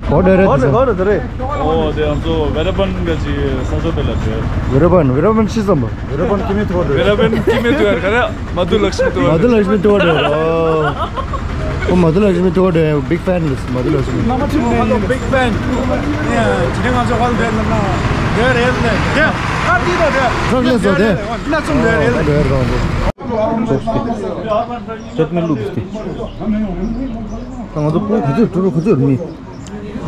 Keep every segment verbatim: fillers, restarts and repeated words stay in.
ཨོ་ཌར་རེད། ཨོ་ཌར་ཨོ་ཌར་རེད། ཨོ་དེ་ང་ཚོ་ཝེ་ར་བན་ག་ཅིག་ས་ཆ་དེ་ལ་བྲོས། ཝེ་ར་བན། ཝེ་ར་བན་ཤི་ཙམ་པ། ཝེ་ར་བན་ཀི་མི་ཐོ་རེད། ཝེ་ར་བན་ཀི་མི་ཐོ་རེད། ག་རེ། མ་དུ་ལག་ཤི་མི་ཐོ་རེད། མ་དུ་ལག་ཤི་མི་ཐོ་རེད། ཨོ་མ་དུ་ལག་ཤི་མི་ཐོ་རེད། བིག་ཕེན་རེད། མ་དུ་ལག་ཤི་མི། ཧ་ལོ་བིག་ཕེན། ཡ་ཇི་ང་ཚོ་ཧོལ་དེ་ལ་ན་དེ་རེད་ལེ། དེ་ཨ་དེ་ད་དེ་ཁྲག་ལས་བཟོ་དེ། ན་ཙུམ་དེ་རེད་ལེ། དེ་རེད་རང་ཚོ། ཅོག་སྟེ། ཅོག་མི་ལུག་སྟེ། ད་ང་ཚོ་ཕོ་ག་ཚོད་ཀྲུ་རུ་ག་ཚོད་མི།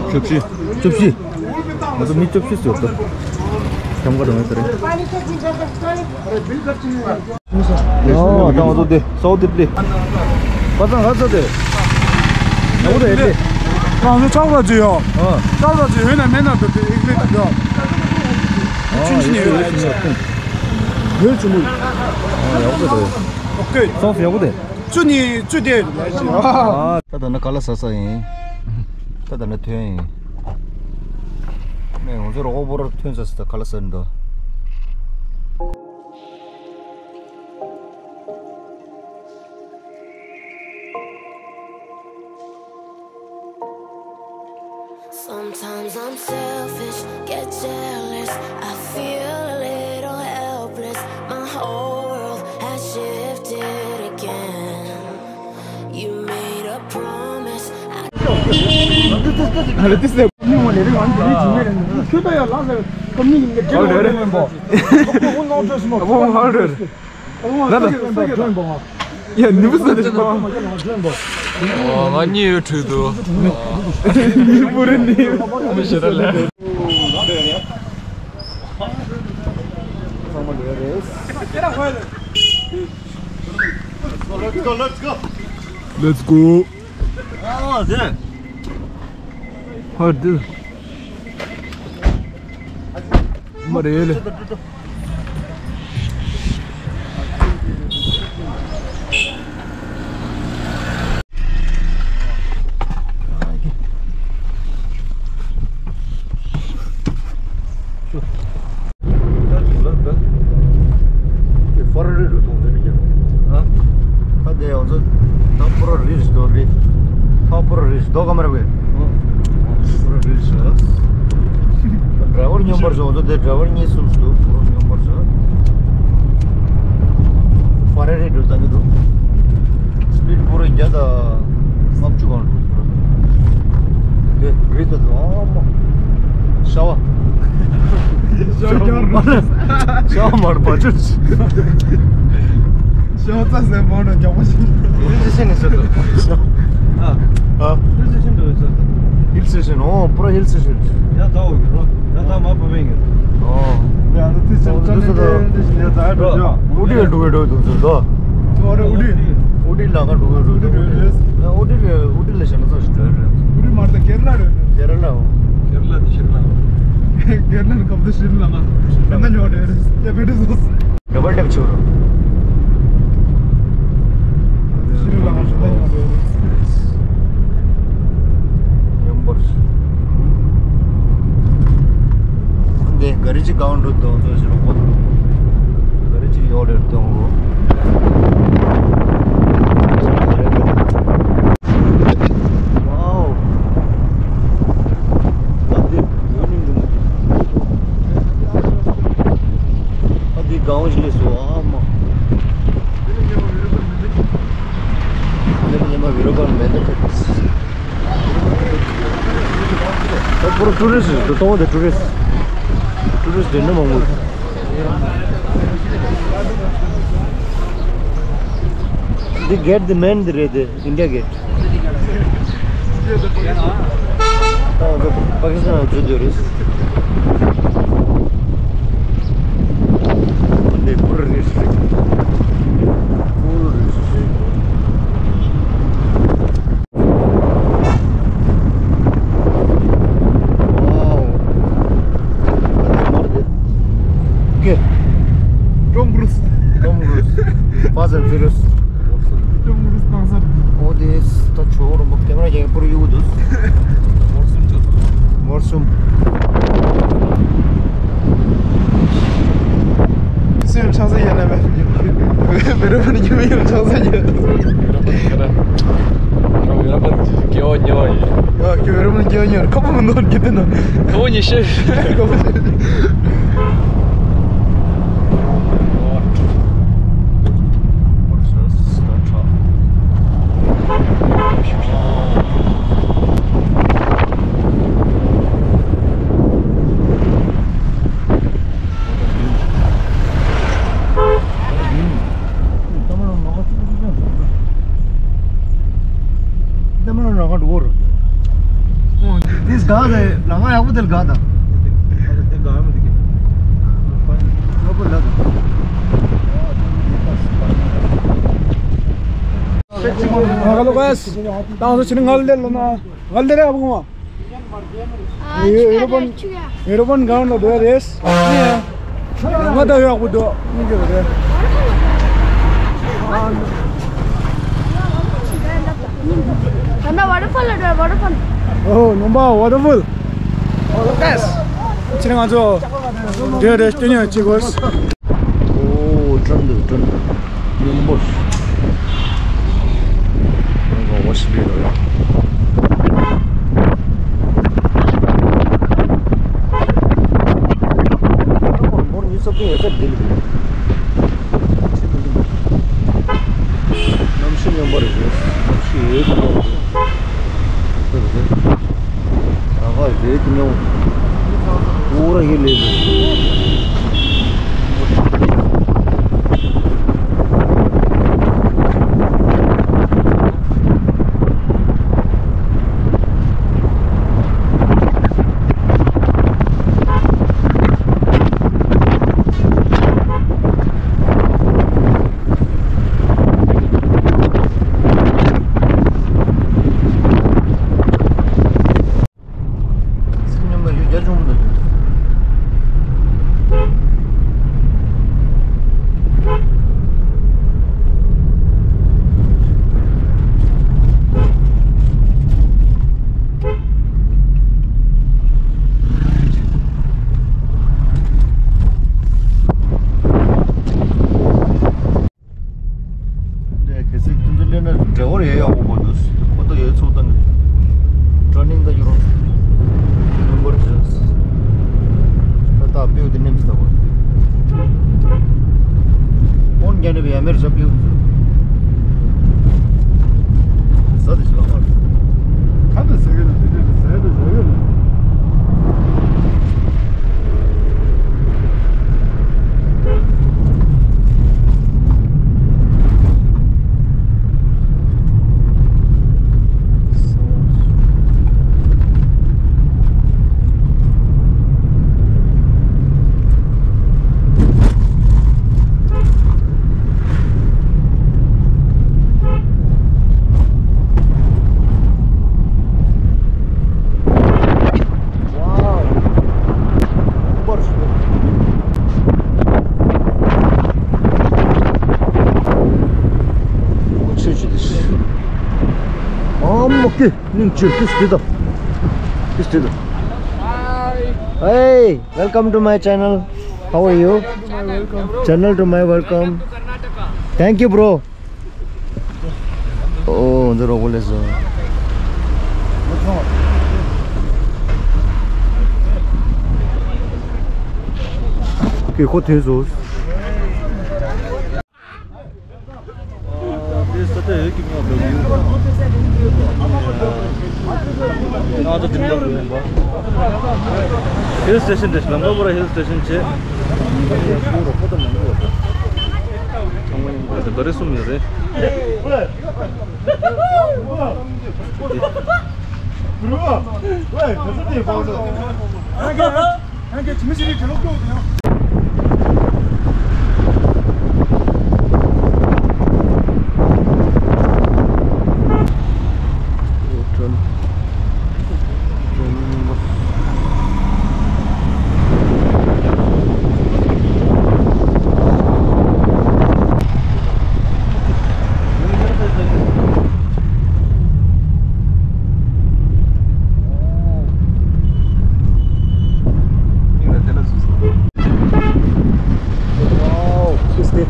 བཅུ་བཞི། བཅུ་བཞི། ང་ཚོ་མི་བཅུ་བཞི་ཟེར་ཏོ། སྐྱབས་མགོན་རང་ཡོད་རེད། ཨོ་ད་ང་ཚོ་དེ་སོ་དེ་པི་ལི། པ་སངས་ག་ཚོད་དེ། ཡག་པོ་རེད་དེ། ང་ཚོ་ཆག་པ་ཅི་ཡོད། ཨ། ཆག་པ་ཅི་ཡོད་ན་མེད་ན་དེ་དེ་ཨིག་ལེ་དེ་ཡོད། ཨ་ཆུན་ཆུན་ཡོད། ཡོད་ཆུན་མོ། ཨ་ཡག་པོ་རེད། ཨོ་ཀེ། སོ་སི་ཡག་པོ་རེད། བཅུ་གཉིས་བཅུ་བརྒྱད། ཨ། ད་ད་ནི་ཁ་ལག་ཟ་ས་ཡིན། ད་ད་ནི་ཐོན་ཡིན། ནས་ང་ཚོ་རོགས་པོ་ར་ཐོན་ས་ས་ད་ཁ་ལག་ཟ་འདུག Sometimes I'm selfish, get jealous. I feel a little helpless. My whole world has shifted again. You made a promise. I ཡ་ནི་བུ་ས་དེ་ཤི་པ། ང་གཉིས་ཡོད་ཁྲིད་དུ། ནི་བུ་རེད་ནི། མི་ཤེས་ར་ལས། Let's go, let's go. Let's go. ཧར་དུ། མ་རེད་ལེ། ཧྥ་ར་རི་རུ་གཏོང་ཟེར་ནས་ཀྱང་། ཨ། ད་དེ་ང་ཚོ་ད་ཕོ་ར་རི་རུ་གཏོང་རི། ད་ཕོ་ར་རི་རུ་གཏོང་ག་མ་ར་བས། ཕོ་ར་རི་རུ། ཌ་རའི་ཝར་སྙོམས་པར་བཞག་ང་ཚོ་དེ་ཌ་རའི་ཝར་གཉིས་གསུམ་ཞིག་འདུག་ཕོ་ར་སྙོམས་པར་བཞག་ཧྥ་ར་རི་རུ་གཏོང་གི་འདུག་སི་པིཌ་ཕོ་ར་བརྒྱ་དང་ལྔ་བཅུ་གང་འདུག་དེ་རི་དེ་དང་ཨ་མ། ཤ་བ། ཤ་བ་མར་བ་ཅུ། ཤ་བ་རྩྭ་ཟན་མོ་ན་རྒྱག་པ་ཞིག་ཨ། ཨ། ཧིལ་སི་ཊེ་ཤན། ཨོ་པུ་ར་ཧིལ་སི་ཊེ་ཤན། ཡ་ད་འོ་གི་རོ། ཡ་ད་མ་པ་བེང་གི། ཨོ། ཡ་ད་དེ་ཚོ་ད་དེ་ཚོ་ད། ཨུ་ཌི་ལ་འགྲོ་གི་འགྲོ་གི་འདུག་ཟེར་དོ། ཨོ་རེ་ཨུ་ཌི། ཨུ་ཌི་ལ་ག་འགྲོ་གི་འགྲོ་གི་འདུག་ཨུ་ཌི་རེད། ཨུ་ཌི་ལ་ཞེ་ན་ཚ་ཞིག་འགྲོ་རེད། ཨུ་ཌི་མ་རེད། ཀེ་ར་ལ་རེད། ཀེ་ར་ལ། ཨོ། ཀེ་ར་ལ་དེ་ཤི་རི་ལང་ཀ། ཀེ་ར་ལ་ནི་སྐབས་དེ་ཤི་རི་ལང་ཀ། ད་ན་ཉོ་རེད། ཡ་བེ་ཏི་སོ་སི། ཌབ་ལ་ཊེབ་བྱེད་རོགས། ཤི་རི་ལང་ཀ་ད་ཉོ་རེད། ཉམས་པར། འདི་ག་རེ་ཅིག་གང་འགྲོ་གཏོང་ཚོད་ཞིག་རོགས་པ། ག་རེ་ཅིག་ཡོད་རེད་གཏོང་རོགས། ཝའོ། ད་འདི་ཡོད་ནི་འདུག་ཨ་འདི་གང་ཞིག་ལས་སོ་ཨ་མ། འདི་ཉི་མ་བི་རོ་པར་མེད་འདུག་ད་པུ་ར་ཊུ་རི་སི་ཊི་རེད། ཏོ་དེ་ཊུ་རི་སི་ཊི། ཊུ་རི་སི་ཊི་དེ་འདྲ་མང་པོ། འདི་གེ་ཊི་འདི་མེན་འདི་རེད་དེ། India Gate. ད་ང་ཚོ་པ་ཀི་སི་ཐན་ལ་འཛུལ་འདོད་རེད། འདི་པུ་ར་རི་སི་ཊིག་པུ་ར་རི་སི་ཊིག་ཝའོ། ད་ནི་མར་དེ། ཀེ། ཊོམ་ཀུ་རུ་སི། ཊོམ་ཀུ་རུ་སི། Fast and Furious. ཊོམ་ཀུ་རུ་སི་བཏང་ས། ཨོ་དེ་ད་ཆོ་རོ་མོ་ཀེ་མ་ར་ཡང་པུར་ཡུ་དུ། མོར་སུམ་ཅོ། མོར་སུམ། སེམས་ཆགས་ས་ཡེ་ན་མེད། བེ་ར་བ་ནི་ཀེ་མ་ཡོད་ཆགས་ས་ཡེ། བེ་ར་བ་ནི་ཀེ་ར། ཡོ་ཡོ་པ་ཀེ་ཝ་ཉེ་བ་ཡེ། ཡོ་ Yore mun gyo nyor kapu mun don gitu no. Kapu ni shi. Kapu ni shi. Hello guys, ད་ང་ཚོ་ཕྱིར་ངལ་དེ་ལོ་ན་ངལ་དེ་རེད་ཨ་བུ་ངོ། ཨ། ཡུ་རོ་པན། ཡུ་རོ་པན་གང་ལ་འགྲོ་ཡ་རེད། ང་ད་ཡག་པོ་འདུག་ངས་ཀྱི་རེད། ད་ན་ཝ་ཊར་ཕོལ་ལ་འགྲོ་ཝ་ཊར་ཕོལ། ཨོ་ནོམ་པ་ཝ་ཊར་ཕོལ། ཨོ་ལོ་ཀེས། ཕྱིར་ང་ཚོ་འདྲེ་རེ་སྟོན་ཡོང་ཅིག་གོ། ཨོ་ཀྲམ་འདུག་ཀྲམ། ཉམས་པོ། རང་ག་བ་ཞིག་ལས་རོ་ཡ། འབོར་ཉི་ཤུ་རྩ་བདུན་ཡོད་ས་འདི་ལ་འདུག་གནམ་གཤིས་ཉམས་པ་རེད་ཟེར། གནམ་གཤིས་ཡོད་ཀྱི་མ་རེད་ཟེར། ད་ག་རེད་ཀྱི་མེད། ཨོ་ར་ཡེ་ལེ་ལེ། འདི་གལ་སྲིད་ཁྱོད་ཚོ་སླེབས་ན་འདྲ་བོར་ཡོད་ཡག་པོ་དགོས་འདུག་ཁོ་ཐག་ཡོད་ཚུལ་དང་ཀྲ་ནིང་དང་ཡོད་རུང་ཡོང་བར་བྱས། ད་ལྟ་སྤེའུ་དེ་ནེམ་སི་ད་བོ། ཨོན་རྒྱ་ནི་བའི་ཡ་མེར་བཞག་སྤེའུ། ཟ་དེ་ཞིག་ལ་ཧོར། ཁ་དེ་ཟ་གི་ན་དེ་དེ་ཟ་དེ་ཟ་གི་ན། Hey, welcome to my channel. How are you? Channel to my welcome. Thank you, bro. Oh, འདི་རོགས་པོ་ལས་སོ། ཁོ་ཐོན་སོང་། Hill station དེ་ལམ་ཁ་བར་hill station བྱས། ཚང་མ་ཡིན་པ་དེ་ག་རེ་གསུམ་ཡོད་རེད། Wow, who's this?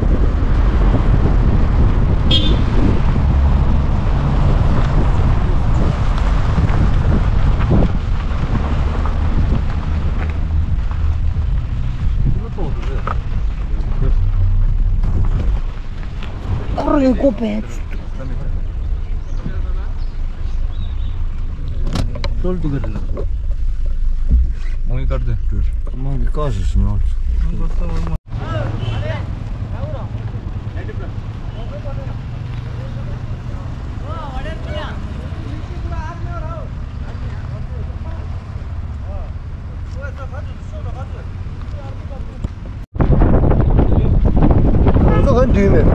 All together. Mongi kar de tur. Mongi kar se. ཁོང་ཚོ་ག་འདུས་མེད།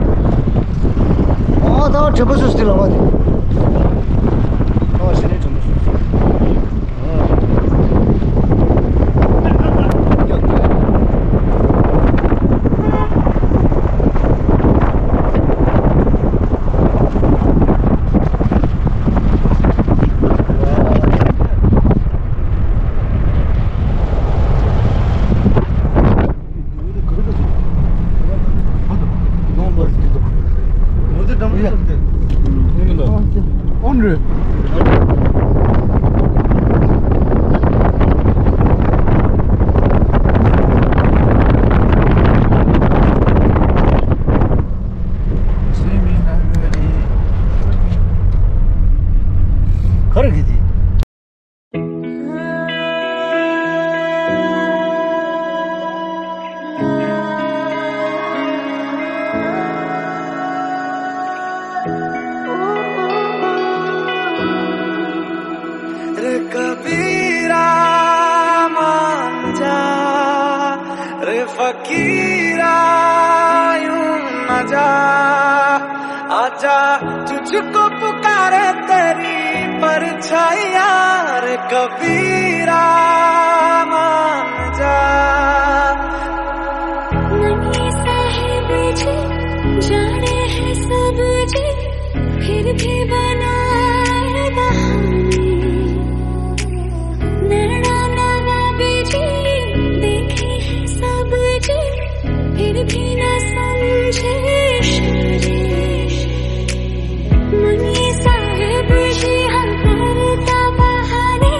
ཨ་ད་དྲན་པ་སོ་སོ་དེ་ལ་བ་དེ། ཨ་ཤི་ནས་དྲན་པ་སོ་སོ། ག་རེ་གི་དེ། रे कबीरा मान जा, रे फकीरा यूं न जा, आजा तुझको पुकारे तेरी परछाइयां, रे कबीरा मान जा। मनी साहिब जी जाने हैं सब जी, फिर भी बनाए बहाने। नैना नवाबी जी देखे हैं सब जी, फिर भी ना समझे इशारे। मनी साहिब जी हर करता बहाने,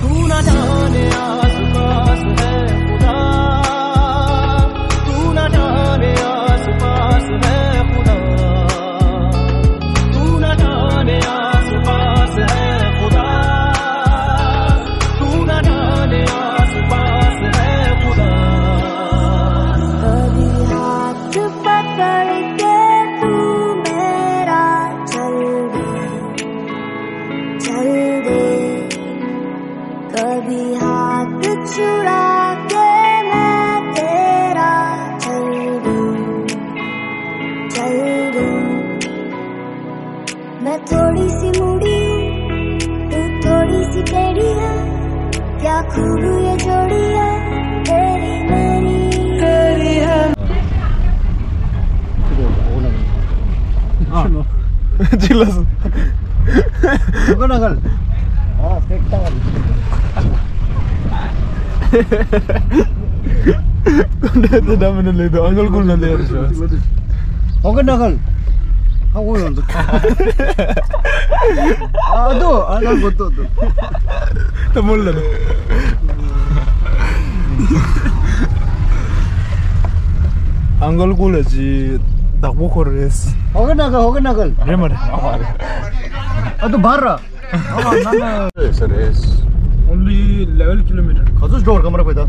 तू ना जाने आसपास है खुदा, तू ना जाने आसपास है खुदा, तू ना जाने आसपास है खुदा, तू ना जाने आसपास है खुदा। कभी हाथ पकड़ के तू मेरा चल दे, चल दे। कभी हाथ छुड़ा के मैं तेरा चल दूं, चल दूं। मैं थोड़ी सी मुड़ी हूँ, तू थोड़ी सी टेढ़ी है। क्या खूब ये जोड़ी है, तेरी मेरी। तेरी है। ཅི་ལ་སོང་། ཨ་ཀ་ན་གལ། ཨ་སྟེག་ཏང་། ཀུན་དེ་དེ་འདྲ་མིན་ན་ལེ་དོ། ཨང་ཀལ་ཀུན་ན་ལེ་རེ་ཤོ། ཨ་ཀ་ན་གལ། ཨ་འོ་ཡོང་འདུག་ཨ་དོ་ཨ་ན་གོ་དོ་དོ། ད་མོལ་ལ་ནི། ཨང་ཀལ་ཀུན་ལ་ཅི་བདག་པོ་ཁོ་རེད། ཨ་ཀ་ན་གལ། ཨ་ཀ་ན་གལ། རེད་མ་རེད། ཨ་དོ་བར་ར། ཨ་ན་ན། ས་རེད། Only eleven kilometer. ག་ཚོད་འགྲོ་བར་ཀ་མ་ར་པའི་ད།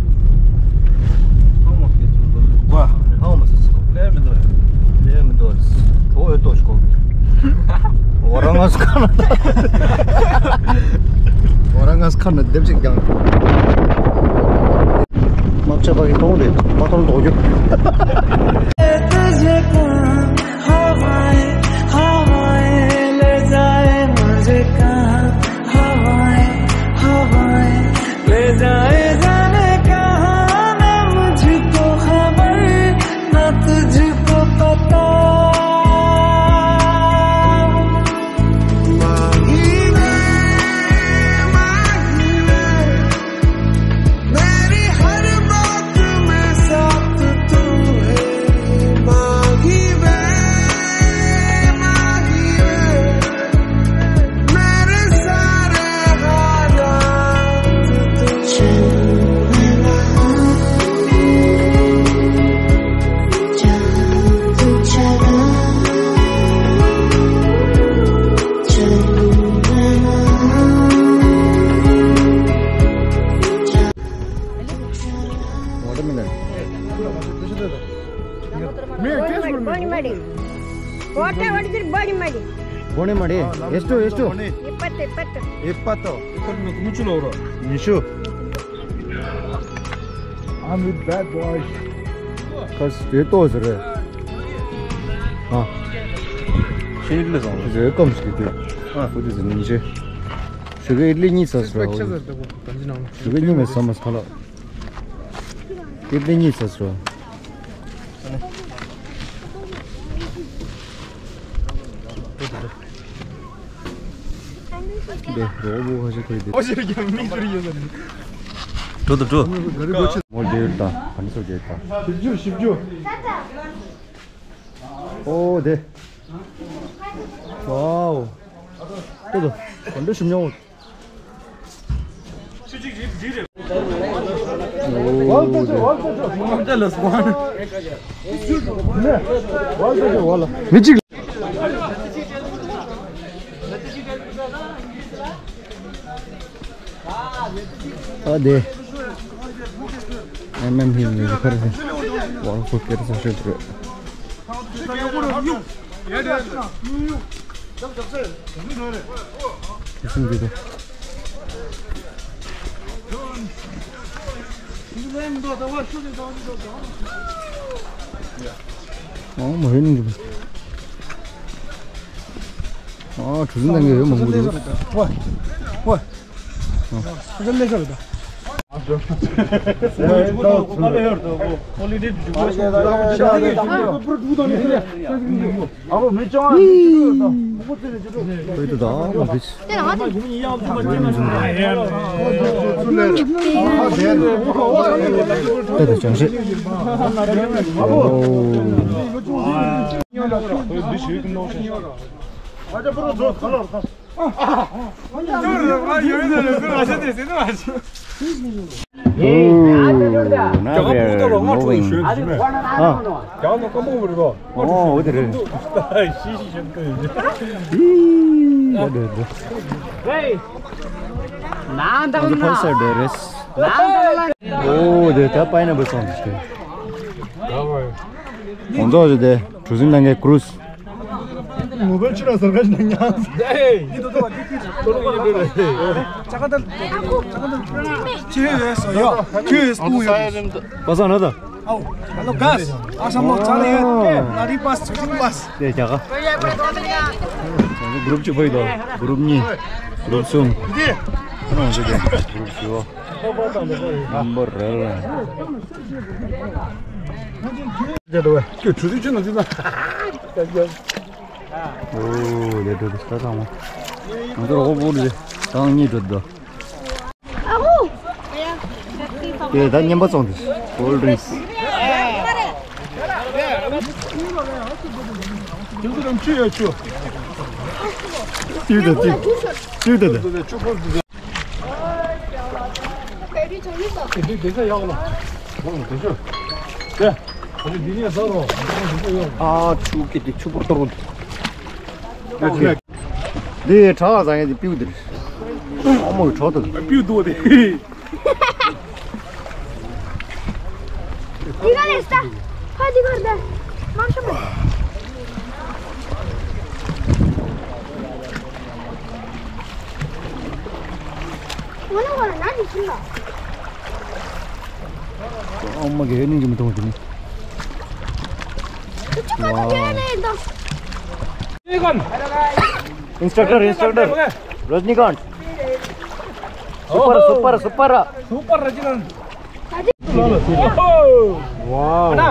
ཧང་མ་ཁེ་ཚོད་འགྲོ་འདུག་བ། ཧང་མ་ཟེར་སོ། ལས་མི་འདུག་ལས་མི་འདུག་འགྲོ་འོས་ཏོ་ཤོག་འོ་ར་ང་སུ་ཁ་ན། འོ་ར་ང་སུ་ཁ་ན་སྡེབ་ཅིག་ཀྱང་། དམག་ཆ་པ་གི་མཐོང་རེད། མ་མཐོང་དོགས་རྒྱུ། तुझे कहाँ हवाएं, हवाएं ले जाए मुझे कहाँ, हवाएं, हवाएं ले जाए जाने कहाँ, ना मुझको खबर, ना तुझको पता। माही वे, माही वे, मेरी हर बात में साथ तू है। माही वे, माही वे, मेरे सारे हालात तू। Watermelon. ಬೋಣಿ ಮಾಡಿ. ಫೋಟೋ ಹೊಡೆದ್ರಿ ಬೋಣಿ ಮಾಡಿ. ಬೋಣಿ ಮಾಡಿ. ಎಷ್ಟು, ಎಷ್ಟು? ಇಪ್ಪತ್ತು, ಇಪ್ಪತ್ತು. ಇಪ್ಪತ್ತು. Nishu. I'm with bad boys. Kas te to zre. Ha. Şey bile zaman. Zre kom skite. Ha. Bu dizinin ince. Şuraya elli ni sas ra. Şuraya ni mes samas kala. Elli ni sas ra. འདི་རོ་བོ་ཁ་ཤས་ཁོ་ཡི་འདི། འགྲོ་དང་འགྲོ། མོ་འདི་ཡོད་ད། ཨ་ནི་སོ་རྒྱས་ད། བཞི་བཅུ། བཞི་བཅུ། ཨོ་དེ། ཝའོ། ཏོ་ཏོ། ག་འདྲ་ཞིམ་ཉོ། མི་གཅིག་ཨ་དེ། ཨེམ་ཨེམ་ཧི་ནི་ཁར་ཝང་ཁོ་ཀེར་ས་ཤོད་དགོས། ཨེ་སིན་གྱི་དོ། ཨོ་མ་ཧེ་ནི་འགྲིག་ཨོ་གྲུ་གཟིངས་དང་གི་ཡོད་མང་པོ་འདུག་ཝ། ཝ། ཨ་ག་ལེ་ཤ་རེད་ད། ཨ་བོ་མི་ཅོང་ཨ་མི་ཅོང་ཨ་ད། ཁོས་ད་ད་མ་བིས། ད་ད་ཅང་ཤེས། ཨ་བོ། ཨོ། ཁོས་འདི་ཞིག་ནོ་ཤེས། ཨ་ཅག་པུ་རོ་ཚོ་ཁ་ལོར་ད། Ooh, now we are moving. ཨ། ཨོ། འོ་དེ་རེད། ཨི། ཡ་འདོད་འདོད། ཨ་ནི་ཕར་སར་འདོད་རེད། ཨོ་དེ་ད་པའི་ནེ་པལ་སོང་ཟེར། ཁོང་ཚོ་ཞིག་དེ་གྲུ་གཟིངས་ནང་གི་ཀུ་རུ་སི། ངོ་བོ་ཆུ་ར་ཟར་ག་ཞིག་ན་ཉག་ཁྱོད་ཡོད་སོ་ཡོ། ཁྱོད་ཡོད་སྐུ་ཡོད། པ་སངས་ན་ད། ཨའོ། ཧ་ལོ་ག་སི། ཨ་སམ་ལོ་ཅ་ལ་ཡོད། ང་རི་པ་སི་ཆུ་ཆུ་པ་སི། དེ་རྒྱ་ག་གུ་རུབ་གཅིག་པོ་ཡིན་དོ། གུ་རུབ་གཉིས། གུ་རུབ་གསུམ། འདི་ཁོ་རང་ཚོ་དེ་གུ་རུབ་བཞི་པ། ནམ་བར་རེད། ཁྱོད་གྲུ་དུས་ཆུ་ན་ཅི་ན། ཨོ་ལེ་འགྲོ་འདུག་ས་ཚང་མ། ང་ཚོ་རོགས་པོ་རེད། ཏང་གཉིས་འགྲོ་འདུག་ཨ་ཧུ། དེ་ད་རྔན་པ་བཙོང་དུས་ཀོལ་ཌི་རིང་སི། ཆུ་ཡོད་ཆུ། ཆུ་དེ་ཆུ། ཆུ་དེ་དེ། དེ་དེ་ས་ཡག་ལ། དེ་ཆུ། དེ། དེ་ནས་ཟ་རོ། ཨ་ཆུ་ཀི་དེ་ཆུ་པོ་གཏོར་འདུག་འདི་བྲག་བཟང་ཡས་དེ་པིའུ་དེ་རེད། ཨ་མོ་གི་གྲོགས་དང་། པིའུ་འདུག་དེ། དེ་ག་ལས་ས། ཕ་དེ་གར་ད། མ་ཤོ་མ། ང་ནི་ང་ལ་ན་དེ་ཁྱིམ་ལ། ཨ་མ་གི་ནི་གི་མི་གཏོང་དེ་ནི། ཁྱོད་ཀ་ད་དེ་ནས་ད། Instructor, instructor. Rajnikant. Super, super, super. Super Rajnikant. Wow. Ana,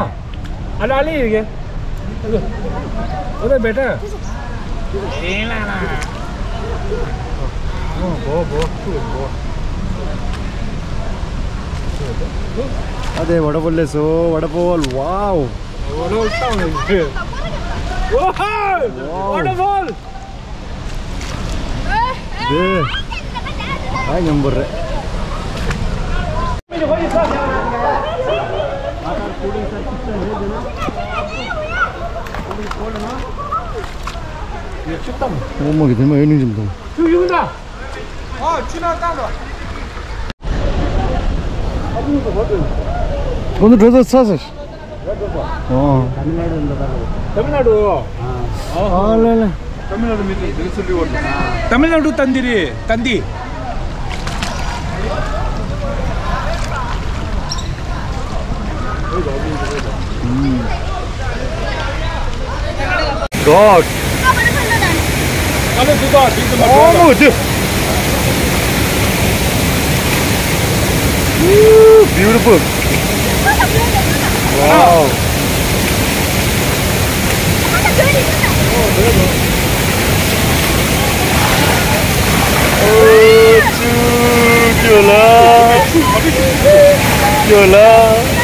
ana ali ke. Ode beta. Oh, bo, bo, bo. Ade waterfall le so, waterfall. Wow. Waterfall. Wow. Waterfall. ཌེ། ཨ་ཉམས་པོ་རེད། ཨོ་མ་གི་དེ་མ་ཡོད་ནི་འཇིམ་དང་། ཨ་ཆུ་ནང་བཏང་རོགས། ཁོང་ཚོ་གྲོས་ཚོགས་ཚར་ཟེར། ཨོ། ཏ་མིལ་ནཱ་ཌུ། ཨ་ལེ་ལེ། ཏ་མིལ་ནཱ་ཌུ་མི་དེ་འདི་ཚོ་ལུས་བར། ཏ་མིལ་ནཱ་ཌུ་ཏན་དི་རེད། ཏན་དི། God. Oh, my God. Woo, beautiful. Wow. Oh, cute, cute.